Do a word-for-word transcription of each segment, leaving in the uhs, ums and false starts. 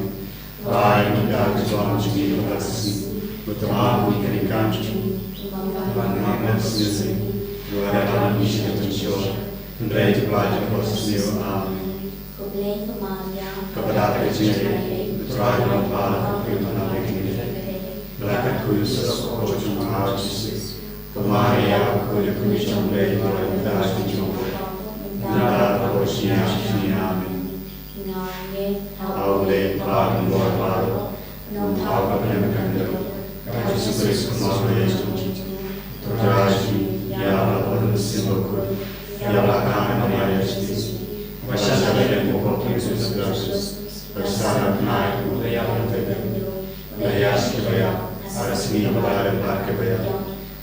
Amen. Rai mynta ka jingim jong ngi ha ka sngi, bad tang ma ngi ka ri ka jong ngi, ban ïa ngi ha ka sngi, rai ban ïa ngi sha ka jingshong, hynrei to pynlait ïa ka sngi. Amen. Khublei ko Maria, kaba dap ka jingïeit, U Trai u don bad phi, phi ïa ngi, la ka kyrkhu ïa u Jisu ko jong nga Jisu. Ko Maria, ko ïa ka jong U Blei, ïa ka jong nga, mynta bad ha ka sngi. Amen. Nga ngeit ha U Blei Kpa jong ngi baroh, nongthaw ka pdeng ka kyrteng, ha U Jisu Khrist u Nongpynim jong ngi. Trai jong ngi, ïa la ka mynsiem bakhuid, ïa la ka kyrteng Maria Theisotti, ba shah leit kum u baptis u Joseph, ba shah nai kum u Maria Magdalene, ba ïaid sha kaba ïap, ha ka sngi kaba lai bad kaba ïap,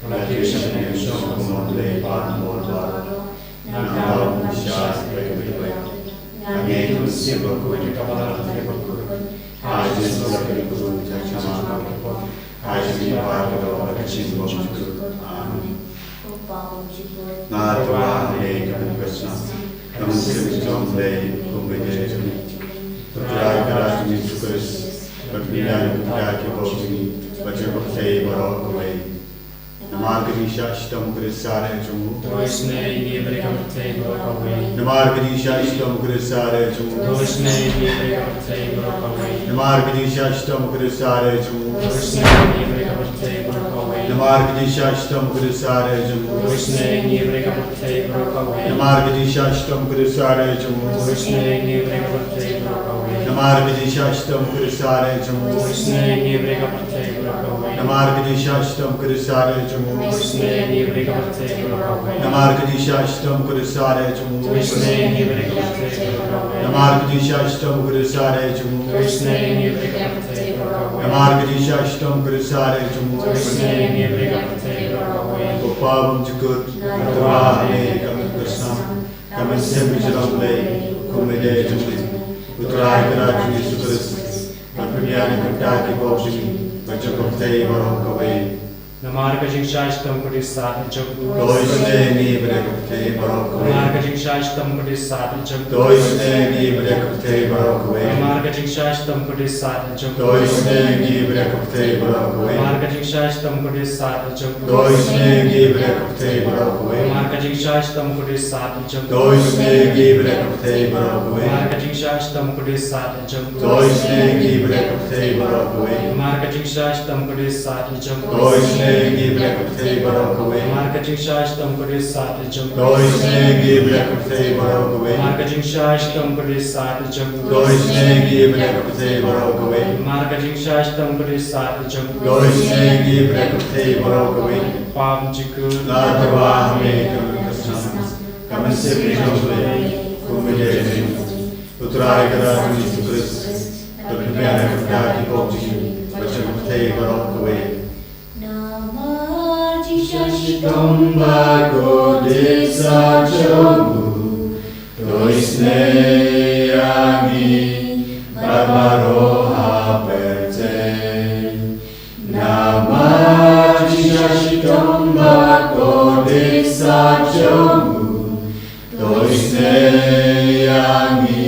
la kiew sha ka hynmen jong U Blei Kpa jong ngi baroh. Nga ngeit ha u Mynsiem Bakhuid, nga ngeit ha u Mynsiem Bakhuid, ha ka balang jong ka bakhuid, ha Jisu u la kyrkhu, ha ka jingim kaba kordor, ha ka jingim kaba kordor, ha ka jingim kaba kordor. Amen. Nga tyrwa ha me, ka mynsiem bakhuid, ka mynsiem jong U Blei, kum ka jingim jong ngi. To Trai ka Jisu Khrist, bad pynïaid ïa ka kyrdan ki bok jong ngi, bad jong ka pyrthei baroh kawei. Namar ka jingshah shitom u Khrist sareh jong u. To isynei ïa ngi bad ïa ka pyrthei baroh kawei. Namar ka jingshah shitom u Khrist sareh jong u. To isynei ïa ngi bad ïa ka pyrthei baroh kawei. Namar ka jingshah shitom u Khrist sareh jong u. To isynei ïa ngi bad ïa ka pyrthei baroh kawei. Namar ka jingshah shitom u Khrist sareh jong u. To isynei ïa ngi bad ïa ka pyrthei baroh kawei. Namar ka jingshah shitom u Khrist sareh jong u. To isynei ïa ngi bad ïa ka pyrthei baroh kawei. Namar ka jingshah shitom u Khrist sareh jong u. To isynei ïa ngi bad ïa ka pyrthei baroh kawei. Namar ka jingshah shitom u Khrist sareh jong u. To isynei ïa ngi bad ïa ka pyrthei baroh kawei. Namar ka jingshah shitom u Khrist sareh jong u. To isynei ïa ngi bad ïa ka pyrthei baroh kawei. Namar ka jingshah shitom u Khrist sareh jong u. To isynei ïa ngi bad ïa ka pyrthei baroh kawei. Namar ka jingshah shitom u Khrist sareh jong u. To isynei ïa ngi bad ïa ka pyrthei baroh kawei. Ko Pa bymjukut, nga tyrwa ha me, ka mynsiem bakhuid, ka mynsiem ka jong U Blei, kum ka jingim jong ngi. U Trai ka Jisu Khrist, bad pynïaid ïa ka kyrdan ki bok jong ngi, bad jong ka pyrthei baroh kawei. Namar ka jingshah shitom u Khrist sareh jong u. To isynei ïa ngi bad ïa ka pyrthei baroh kawei. Namar ka jingshah shitom u Khrist sareh jong u. To isynei ïa ngi bad ïa ka pyrthei baroh kawei. Namar ka jingshah shitom u Khrist sareh jong u. To isynei ïa ngi bad ïa ka pyrthei baroh kawei. Namar ka jingshah shitom u Khrist sareh jong u. To isynei ïa ngi bad ïa ka pyrthei baroh kawei. Namar ka jingshah shitom u Khrist sareh jong u. To isynei ïa ngi bad ïa ka pyrthei baroh kawei. Namar ka jingshah shitom u Khrist sareh jong u. To isynei ïa ngi bad ïa ka pyrthei baroh kawei. Namar ka jingshah shitom u Khrist sareh jong u. To isynei ïa ngi bad ïa ka pyrthei baroh kawei. Namar ka jingshah shitom u Khrist sareh jong u. To isynei ïa ngi bad ïa ka pyrthei baroh kawei. Namar ka jingshah shitom u Khrist sareh jong u. To isynei ïa ngi bad ïa ka pyrthei baroh kawei. Namar ka jingshah shitom u Khrist sareh jong u. To isynei ïa ngi bad ïa ka pyrthei baroh kawei. Pa bymjukut, nga tyrwa ha me, ka mynsiem bakhuid, ka mynsiem ka jong U Blei, kum ka jingim jong ngi. U Trai ka Jisu Khrist, bad pynïaid ïa ka kyrdan ki bok jong ngi, bad jong ka pyrthei baroh kawei. Namar jingshah shitom bakhuid u Khrist sareh jong u. To isynei ïa ngi bad baroh ha pyrthei. Namar jingshah shitom bakhuid u Khrist sareh jong u. To isynei ïa ngi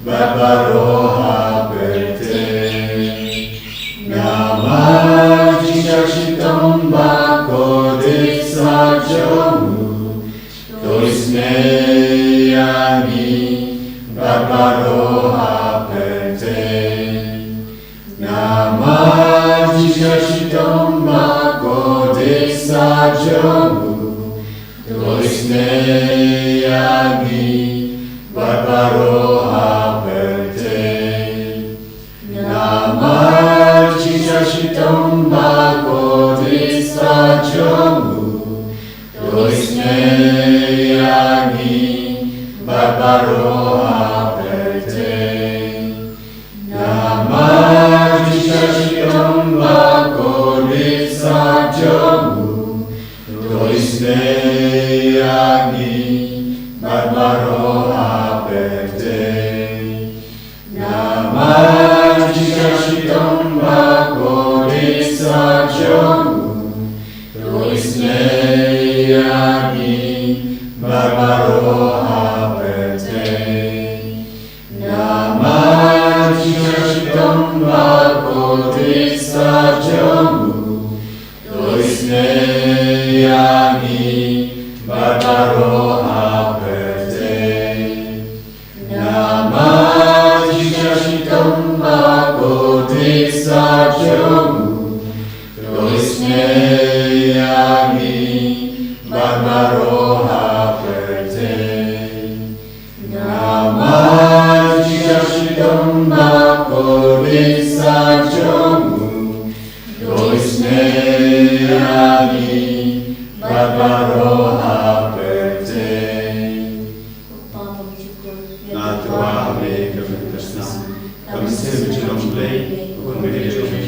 bad baroh ha pyrthei. Namar jingshah shitom bakhuid u Khrist sareh jong u. To isynei ïa ngi bad baroh ha pyrthei. Namar jingshah shitom bakhuid u Khrist sareh jong u. To isynei ïa ngi bad baroh ha pyrthei. Namar jingshah shitom bakhuid u Khrist sareh jong u. To isynei ïa ngi bad baroh ha pyrthei. Namar jingshah shitom bakhuid u Khrist sareh jong u. To isynei ïa ngi bad baroh ha pyrthei. Namar jingshah shitom bakhuid u Khrist sareh jong u. Nga tyrwa ha me ka mynsiem, ka mynsiem jong U Blei, U Khun Baieit jong ngi,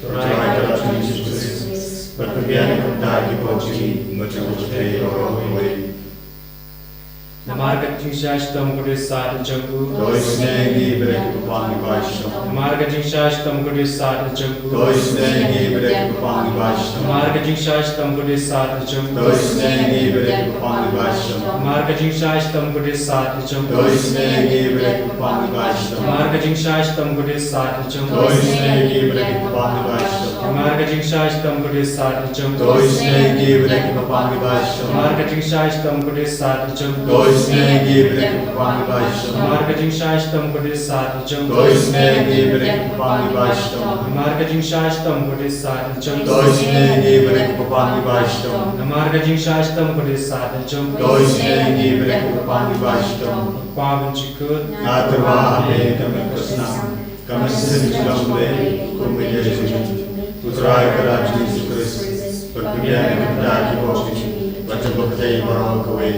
U Trai ka Jisu Khrist, bad ka biang ka bynta ki pop jong ngi, bad jong ka pyrthei baroh kawei. Namar ka jingshai shitom kaba kordit sah jong U. To isynei ïa ngi, Blei, kiba pang kiba shitom. Namar ka jingshai shitom kaba kordit sah jong U. To isynei ïa ngi, Blei, kiba pang kiba shitom. Namar ka jingshai shitom kaba kordit sah jong U. To isynei ïa ngi, Blei, kiba pang kiba shitom. Namar ka jingshai shitom kaba kordit sah jong U. To isynei ïa ngi, Blei, kiba pang kiba shitom. Namar ka jingshai shitom kaba kordit sah jong U. To isynei ïa ngi, Blei, kiba pang kiba shitom. Namar ka jingshai shitom kaba kordit sah jong U. To isynei ïa ngi, Blei, kiba pang kiba shitom. Namar ka jingshai shitom kaba kordit sah jong U. To isynei ïa ngi, Blei, kiba pang kiba shitom. Namar ka jingshai shitom kaba kordit sah jong U. To isynei ïa ngi, Blei, kiba pang kiba shitom. Namar ka jingshai shitom kaba kordit sah jong U. To isynei ïa ngi, Blei, kiba pang kiba shitom. Namar ka jingshai shitom kaba kordit sah jong U. To isynei ïa ngi, Blei, kiba pang kiba shitom. Kpa ban jukut. Nga tyrwa ha me ka met ka snam, ka mynsiem jong U Blei, U Khun Baieit jong ngi, U Trai ka Jisu Khrist, bad ka biang ka bynta ki pop jong ngi, bad jong ka pyrthei baroh kawei.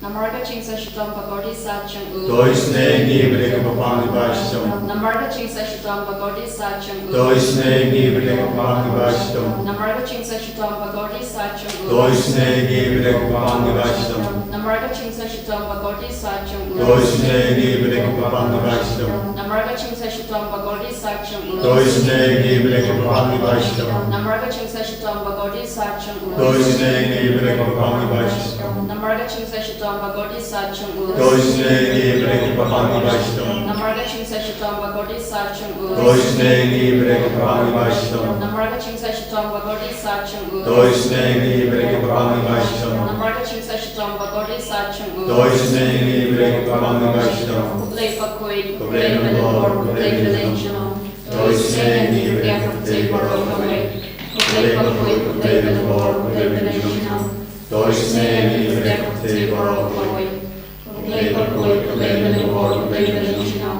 Namar ka jingshai shitom kaba kordit sah jong U. To isynei ïa ngi, Blei, kiba pang kiba shitom. Namar ka jingshai shitom kaba kordit sah jong U. To isynei ïa ngi, Blei, kiba pang kiba shitom. Namar ka jingshai shitom kaba kordit sah jong U. To isynei ïa ngi, Blei, kiba pang kiba shitom. Namar ka jingshai shitom kaba kordit sah jong U. To isynei ïa ngi, Blei, kiba pang kiba shitom. Namar ka jingshai shitom kaba kordit sah jong U. To isynei ïa ngi, Blei, kiba pang kiba shitom. Namar ka jingshai shitom kaba kordit sah jong U. To isynei ïa ngi, Blei, kiba pang kiba shitom. Namar ka jingshai shitom kaba kordit sah jong U. To isynei ïa ngi, Blei, kiba pang kiba shitom. Namar ka jingshai shitom kaba kordit sah jong U. To isynei ïa ngi, Blei, kiba pang kiba shitom. Namar ka jingshai shitom kaba kordit sah jong U. To isynei ïa ngi, Blei, kiba pang kiba shitom. Namar ka jingshai shitom kaba kordit sah jong U. To isynei ïa ngi, Blei, kiba pang kiba shitom. Ko Blei bakhuid, ko Blei lyngkor, ko Blei lyngkor. To isynei ïa ngi, Blei, kiba pang kiba shitom. Ko Blei bakhuid, ko Blei lyngkor, ko Blei lyngkor. To isynei ïa ngi, Blei, kiba pang kiba shitom. Ko Blei bakhuid, ko Blei lyngkor, ko Blei lyngkor.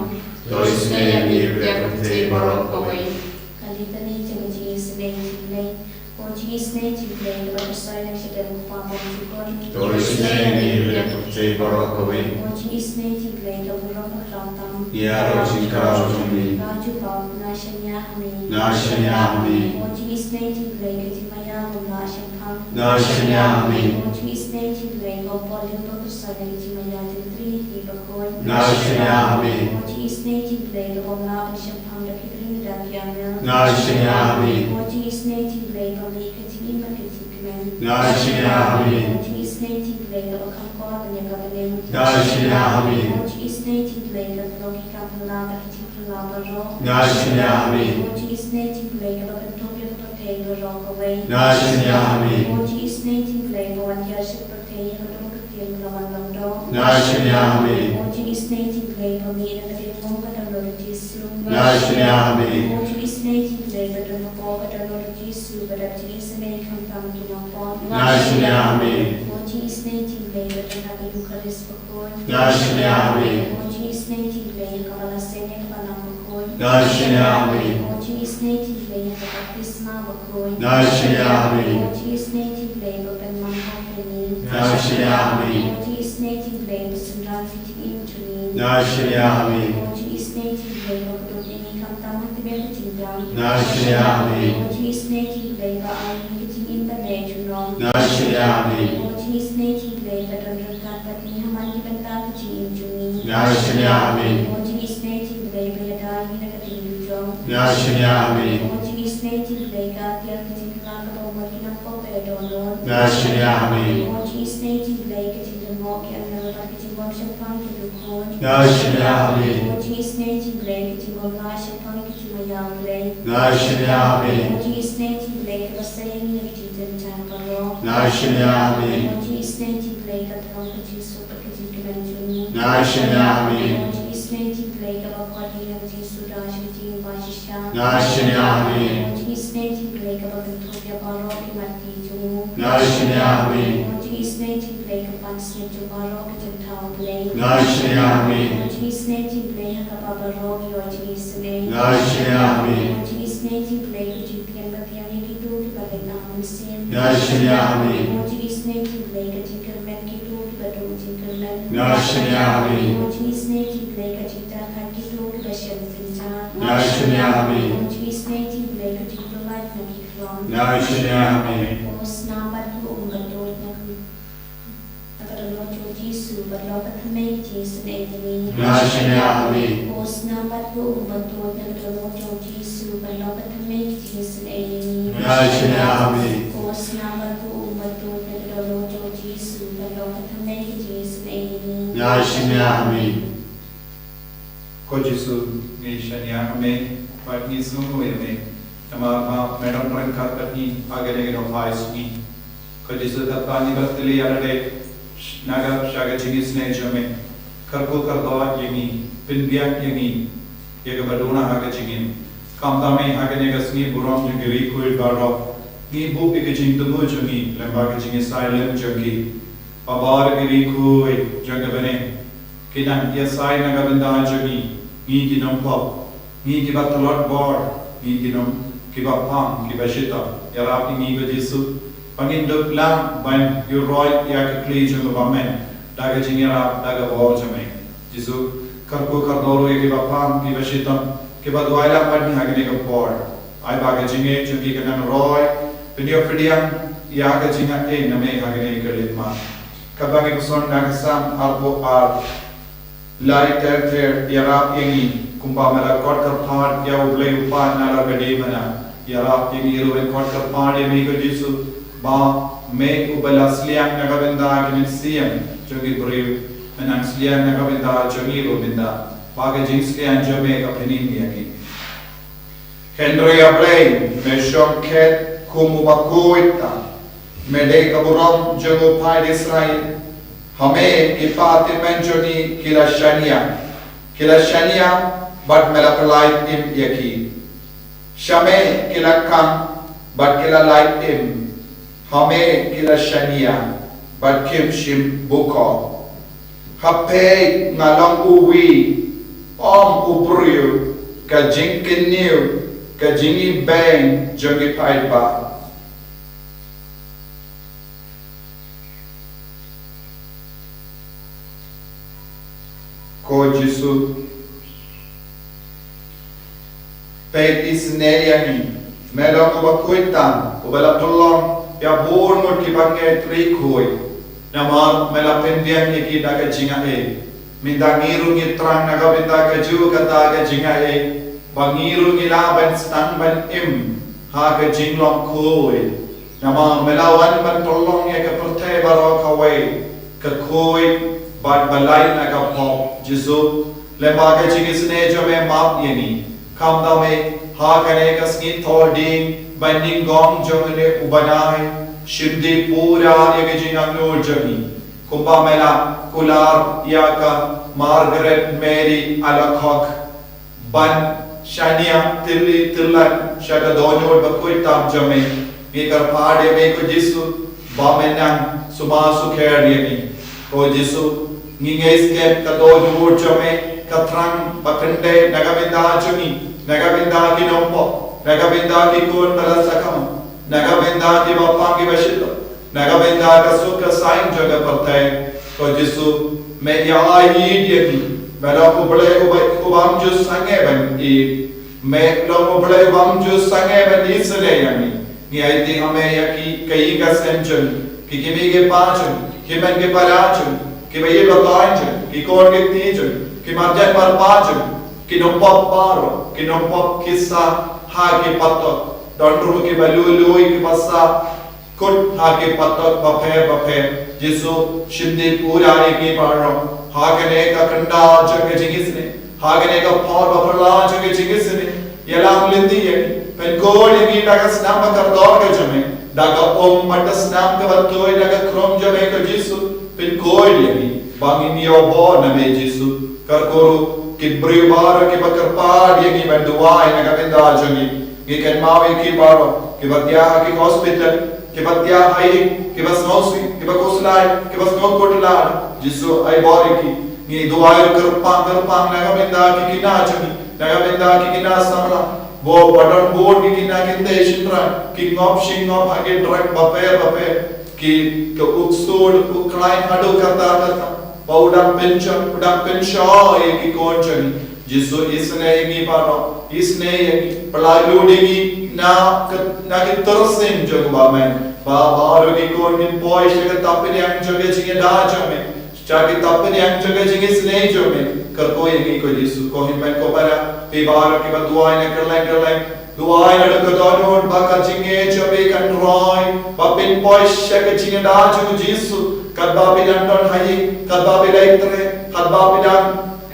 To isynei ïa ngi, Blei, kiba pang kiba shitom. Ka litany jong ka jingisynei jong U Blei. Ko jingisynei jong U Blei, kaba pynshoi na ka shadem U Kpa bymjukut. To isynei ïa ngi, Blei, kiba pang kiba shitom. Ko jingisynei jong U Blei, kaba burom bad kaba kordor tam. Ïa ka jingkyrkhu jong ngi. Ka jubab, nga shaniah ha me. Nga shaniah ha me. Ko jingisynei jong U Blei, ka jingmaïa bym lah shemphang. Nga shaniah ha me. Ko jingisynei jong U Blei, kaba pynlong ba pynshoi na ka jingmaïa jong U Trai bakhuid. Nga shaniah ha me. Ko jingisynei jong U Blei, kaba bym lah ban shemphang da ki briew ne da ki angel. Nga shaniah ha me. Ko jingisynei jong U Blei, ba mih ka jingim bad ka jingkmen. Nga shaniah ha me. Ko jingisynei jong U Blei, kaba kham kor ban ïa ka bneng. Nga shaniah ha me. Ko jingisynei jong U Blei, kaba pynlong ki kam phylla bad ki jingphylla baroh. Nga shaniah ha me. Ko jingisynei jong U Blei, kaba kynthup ïa ka pyrthei baroh kawei. Nga shaniah ha me. Ko jingisynei jong U Blei, ba wan hiar sha ka pyrthei ha ka doh ka ktien ka la wan long doh. Nga shaniah ha me. Ko jingisynei jong U Blei, ba mih na ka diengphna ka dohnud U Jisu. Nga shaniah ha me. Ko jingisynei jong U Blei, ba don hapoh ka dohnud U Jisu, ba dap jingisynei khamtam ki nongpop. Nga shaniah ha me. Ko jingisynei jong U Blei, ba don ha ka Eukharist bakhuid. Nga shaniah ha me. Ko jingisynei jong U Blei, ha kaba la seng ïa ka Balang bakhuid. Nga shaniah ha me. Ko jingisynei jong U Blei, ha ka baptisma bakhuid. Nga shaniah ha me. Ko jingisynei jong U Blei, ba pynmang ha kine. Nga shaniah ha me. Ko jingisynei jong U Blei, ba synran ka jingim jong ngi. Nga shaniah ha me. Ko jingisynei jong U Blei, ba kdup ïa ngi khamtam ha tmier ka jingdam. Nga shaniah ha me. Ko jingisynei jong U Blei, ba ai ïa ngi ka jingim ban leh junom. Nga shaniah ha me. Ko jingisynei jong U Blei, ba don ryngkat bad ngi ha man ki bynta ka jingim jong ngi. Nga shaniah ha me. Ko jingisynei jong U Blei, ba ïada ïa ngi na ka diengdujong. Nga shaniah ha me. Ko jingisynei jong U Blei, ka atiar ka jingkylla kaba mut ki nongpop ba ïa dohnud. Nga shaniah ha me. Ko jingisynei jong U Blei, ka jinglyngngoh ki angel bad ka jingbym shemphang ki dukhu. Nga shaniah ha me. Ko jingisynei jong U Blei, ka jingbym lah shemphang ki jingmaïa U Blei. Nga shaniah ha me. Ko jingisynei jong U Blei, kaba sei ïa ngi na ka jingjynjar baroh. Nga shaniah ha me. Ko jingisynei jong U Blei, kaba long ka jingsuk bad ka jingkmen jong ngi. Nga shaniah ha me. Ko jingisynei jong U Blei, kaba khot ïa ngi na ka jingsuda sha ka jingim bashisha. Nga shaniah ha me. Ko jingisynei jong U Blei, kaba kynthup ïa baroh ki mat ki jong U. Nga shaniah ha me. Ko jingisynei jong U Blei, ka pansngiat jong baroh ki jingthaw Blei. Nga shaniah ha me. Ko jingisynei jong U Blei, ha kaba baroh ki ïoh jingisynei. Nga shaniah ha me. Ko jingisynei jong U Blei, ka jingpdiang bapdiang ïa kito kiba leit noh mynsiem. Nga shaniah ha me. Ko jingisynei jong U Blei, ka jingkyrmen kito kiba duh jingkyrmen. Nga shaniah ha me. Nga shaniah ha me. Nga shaniah ha me. Nga shaniah ha me. Nga shaniah ha me. Nga shaniah ha me. Ko Jisu, ngi shaniah ha me, bad ngi sngewnguh ïa me. Namar ba me don ryngkat bad ngi ha kane ka dohnud sngi. Ko Jisu, katba ngi bad tylli ïa lade na ka, sha ka jingisynei jong me, kyrkhu kyrdoh ïa ngi, pynbiang ïa ngi ïa kaba duna ha ka jingim. Kumta me, ha kane ka sngi burom jong ki riewkhuid baroh, ngi buh ïa ka jingthmu jong ngi lyngba ka jingïasaid lem jong ki. Ba baroh ki riewkhuid jong ka bneng ki nang ïasaid na ka bynta jong ngi, ngi ki nongpop, ngi kiba tlot bor, ngi ki nong, kiba pang, kiba shitom. Ïarap ïa ngi, ko Jisu, ba ngin dup lang ban ïuhroit ïa ka kli jong ka bymman da ka jingïarap, da ka bor jong me. Jisu, kyrkhu kyrdoh ruh ïa kiba pang, kiba shitom, kiba duwai lang bad ngi ha kane ka por. Ai ba ka jingngeit jong ki kan nang roi pynïoh pdiang ïa ka jingaiei na me ha kane ka lynti. Katba ngi puson na ka Salm arphew ar, lai ter ter, ïarap ïa ngi kumba me la khot kyrpad ïa U Blei U Kpa na la ka diengphna. Ïarap ïa ngi ruh ban khot kyrpad ïa me, ko Jisu, ba me uba la sliang na ka bynta ki mynsiem jong ki briew, men nang sliang na ka bynta jong ngi ruh mynta, ba ka jingsliang jong me kan pynim ïa ngi. Hynrei, A Blei, me shong khet kum uba khuid tam. Me dei ka burom jong u paid Israel. Ha me ki paid tymmen jong ngi ki la shaniah. Ki la shaniah bad me la pyllait im ïa ki. Sha me ki la khang bad ki la lait im. Ha me ki la shaniah bad kim shym bukor. Ha phi nga long uwei, ym u briew, ka jingkynnoh, ka jingibeiñ jong ki paidbah. Ko Jisu, peit isynei ïa ngi. Me long uba khuid tam, uba la pynlong ïa bun ngut kiba ngeit riewkhuid. Namar me la pynbiang ïa ki da ka jingaiei. Mynta ngi ruh ngi thrang na ka bynta kajuh kata ka jingaiei, ba ngi ruh ngi lah ban sdang ban im ha ka jinglong khuid. Namar me la wan ban pynlong ïa ka pyrthei baroh kawei ka khuid bad ba lait na ka pop. Jisu, lyngba ka jingisynei jong me, map ïa ngi. Kumta me, ha kane ka sngi Thohdieng ba nyngkong jong une u bnai, shim dih pura ïa ka jingangnud jong ngi. Kumba me la kular ïa ka Margaret Mary Alacoque ban shaniah tylli tyllan sha ka dohnud bakhuid tam jong me, ngi kyrpad ïa me, ko Jisu, ba men nang sumar sukher ïa ngi. Ko Jisu, ngi ngeit skhem ka dohnud jong me ka thrang ba kynthei na ka bynta jong ngi, na ka bynta ki nongpop, na ka bynta ki khun ba la sakma, na ka bynta kiba pang kiba shitom, na ka bynta ka suk ka saiñ jong ka pyrthei. Ko Jisu, me ïa ai ïa ngi, me long U Blei uba, uba ym ju sangeh ban ïeit, me long U Blei uba ym ju sangeh ban isynei ïa ngi. Ngi aiti ha me ïa ki, ka ïing ka sem jong ngi, ki kmie ki kpa jong ngi, ki hynmen ki para jong ngi, kiba ïeit ba taiñ jong ngi, ki khun ki kti jong ngi, ki marjan marpa jong ngi, ki nongpop baroh, ki nongpop ki sah ha ki patok, don ruh kiba lui lui kiba sah kut ha ki patok bapher bapher. Jisu, shim dih pura ïa ngi baroh ha kane ka khyndaw jong ka jingisynei, ha kane ka por baphylla jong ka jingisynei. Ïalam lynti ïa ngi, pynkhuid ïa ngi da ka snam ba kordor ka jong me, da ka um bad ka snam kaba tuid na ka khrum jong me, ko Jisu. Pynkhuid ïa ngi ba ngin ïoh bor na me, Jisu. Kyrkhu ruh ki briew baroh kiba kyrpad ïa ngi ban duwai na ka bynta jong ngi. Ngi kynmaw ïa ki baroh kiba thiah ha ki hospital, kiba thiah ha ïing, kiba sngewsih, kiba khuslai, kiba sngewkhuslai. Jisu, ai bor ïa ki. Ngi duwai ruh kyrpang kyrpang na ka bynta ki khynnah jong ngi, na ka bynta ki khynnah samla. Bor ba don bun ki khynnah kynthei shynrang ki ngop shi ngop ha ki drug bapher bapher, ki, ki uk sur uk khlaiñ haduh katta katta. Ba u dang pynshoi, u dang pynshoi ïa ki khun jong ngi. Jisu, isynei ïa ngi baroh, isynei ïa ngi, pyllait lut ïa ngi na ka, na ki tyrsim jong u Bamon. Ba baroh ki khun kin poi sha ka tapdiang jong ka jingïada jong me, sha ka tapdiang jong ka jingisynei jong me. Kyrkhu ïa ngi ko Jisu, ko hynmen ko para, phi baroh kiba duwai na kylleng kylleng. Duwai na ka dohnud ba ka jingngeit jong phi kan roi, ba phin poi sha ka jingïada jong u Jisu, katba phi dang don ha ïing, katba phi dang trei, katba phi dang,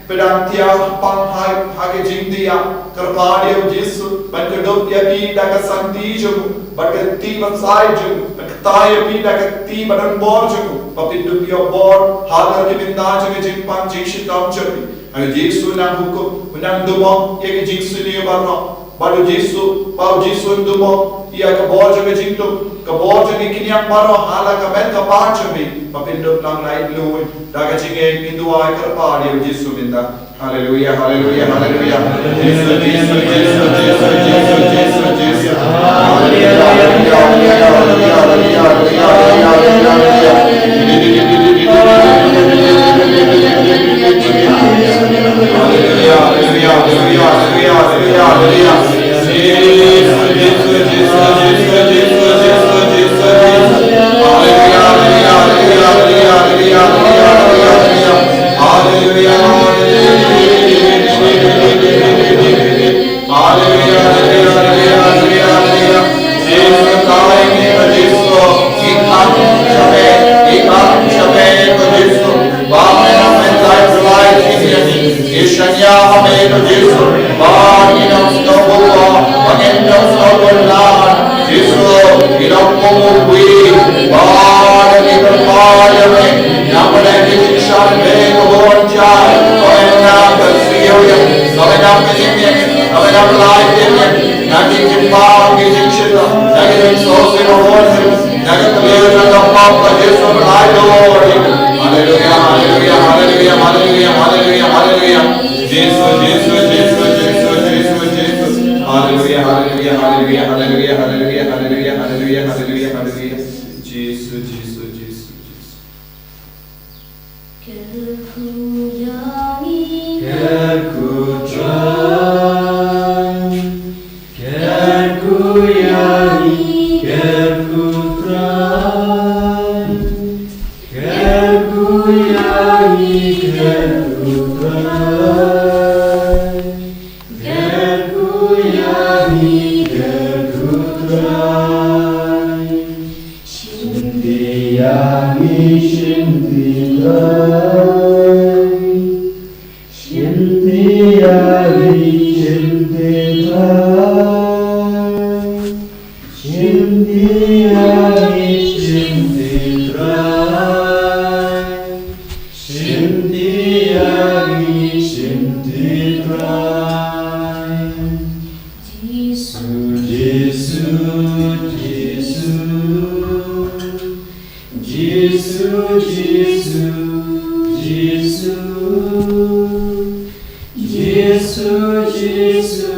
phi dang thiah hapoh ha, ha ka jingthiah, kyrpad ïa u Jisu ban kdup ïa phi da ka santi jong u, bad ka kti basait jong u, ban ktai ïa phi da ka kti badonbor jong u, ba phin dup ïoh bor halor ki bynta jong ka jingpang jingshitom jong phi. Haba u Jisu u nang hukum, u nang dubok ïa ki jingsniew baroh. Bad u Jisu, ba u Jisu un dubok ïa ka bor jong ka jingdum, ka bor jong ki khñiang baroh ha la ka met ka par jong phi, ba phin dup long laitluid da ka jingngeit. Ngi duwai kyrpad ïa u Jisu mynta. Haleluia, haleluia, haleluia. Jisu, Jisu, Jisu. Haleluia, haleluia, haleluia. Haleluia, haleluia, haleluia, haleluia. Jisu, tai ngi ko Jisu, ngi khang sha me, ngi khang sha me ko Jisu. Ba me nang pynlait pynlait ïa ngi, ngi shaniah ha me ko Jisu. Ba ngin ym sngewbha, ba ngin ym sngewbha. Jisu, ngi long kum u kwi, ba da ngi pynpaw ïa me, nang pynlait ïa ngi sha me ko Bun Jai, ba me nang pynsiew ïa ngi, ba me nang pynim ïa ngi, ba me nang pynlait ïa ngi. Na ki jingpang, ki jingshitom, na ki jingsngewsih, na ka tyrwa jong ka pop, ka Jisu pynlait ïa ngi. Haleluia, haleluia, haleluia, haleluia, haleluia, haleluia. Jisu, Jisu, Jisu. Haleluia, haleluia, haleluia. Jisu, Jisu, Jisu, Jisu. Kyrkhu ïa ngi. Kyrkhu Trai. Kyrkhu ïa ngi, kyrkhu Trai. Kyrkhu ïa ngi, kyrkhu Trai. Kyrkhu ïa ngi, kyrkhu Trai. Shim ti ïa ngi, shim ti Trai. Shim ti ïa ngi, shim ti Trai. Shim ti ïa ngi, shim ti Trai. Shim ti ïa ngi, shim ti Trai. Jisu, Jisu, Jisu. Jisu, Jisu, Jisu. Jisu, Jisu,